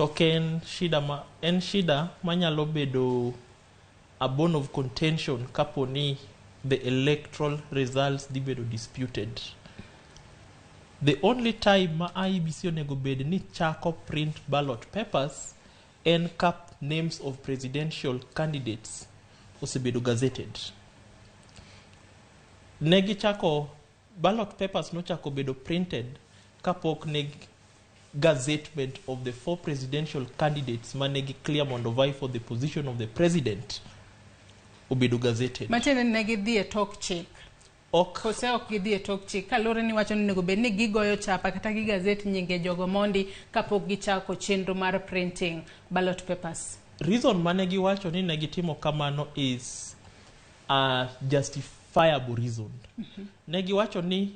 To ok en shida ma en shida manyalo bedo a bone of contention kapo ni the electoral results dhi bedo disputed. The only time ma IEBC onego bed ni chako print ballot papers en ka names of presidential candidates osebedo gazetted. Ne gichako ballot papers nochako bedo printed kapok ne gazettement of the four presidential candidates mane gi clear mondo vie for the position of the president obedo gazetted. Matiende ni ne gidhi e tok chik. Ok. Kose ok gidhi e tok chik kaluwore ni wacho ni onego bed ni gigoyo chapa kata gigazet nyinge jogo mondi kapok gichako chenro mar printing ballot papers. Reason mane giwacho ni ne gitimo kamano is a justifiable reason. Ne giwacho ni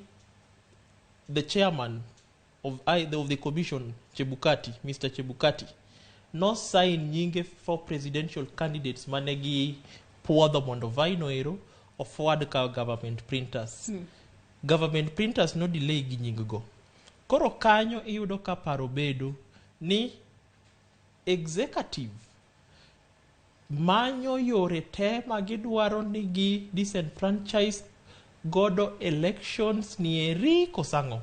the chairman of the commission, Chebukati, Mr. Chebukati, no sign nyinge four presidential candidates mane gi puodho mondo vie no ero o forward ka government printers. Government printers no delay gi nying go. Koro kanyo iyudo ka paro bedo ni executive manyo yore te ma gidwaro ni gi disenfranchise godo elections nieri kosang'o.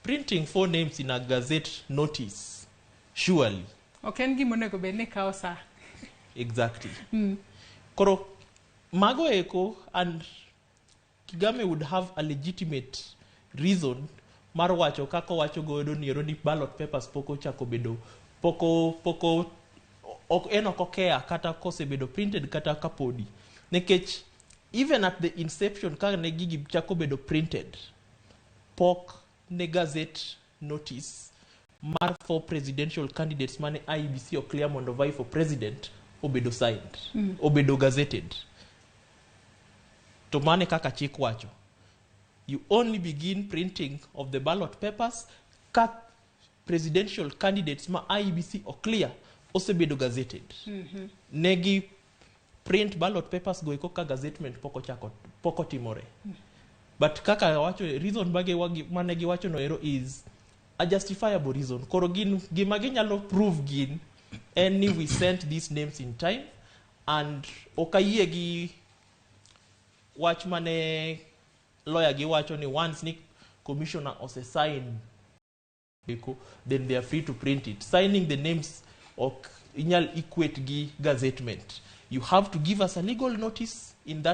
Printing four names in a gazette notice, surely. Ok en gima onego bed ni kawo sa. Exactly. Koro mago eko and Kigame would have a legitimate reason mar wacho kaka owacho godo ni ero ni ballot papers pok ochako bedo poko ok en ok okea kata kosebedo printed kata kapodi, nikech even at the inception ka ne gigi chako bedo printed, pok ne gazette notice mar four presidential candidates mane IEBC oclear mondo vie for president obedo signed, obedo gazetted. To mane kaka chik wacho, you only begin printing of the ballot papers ka presidential candidates ma IEBC oclear osebedo gazetted. Negi print ballot papers go eko ka gazettement pok ochako, pok otimore. But kaka wacho, reason mane giwacho no ero is a justifiable reason. Koro gin gima ginyalo prove gin en ni we sent these names in time, and ok ayie gi wach mane lawyer gi wacho ni once ni commissioner ose sign eko, then they are free to print it. Signing the names ok inyal equate gi gazettement. You have to give us a legal notice in that.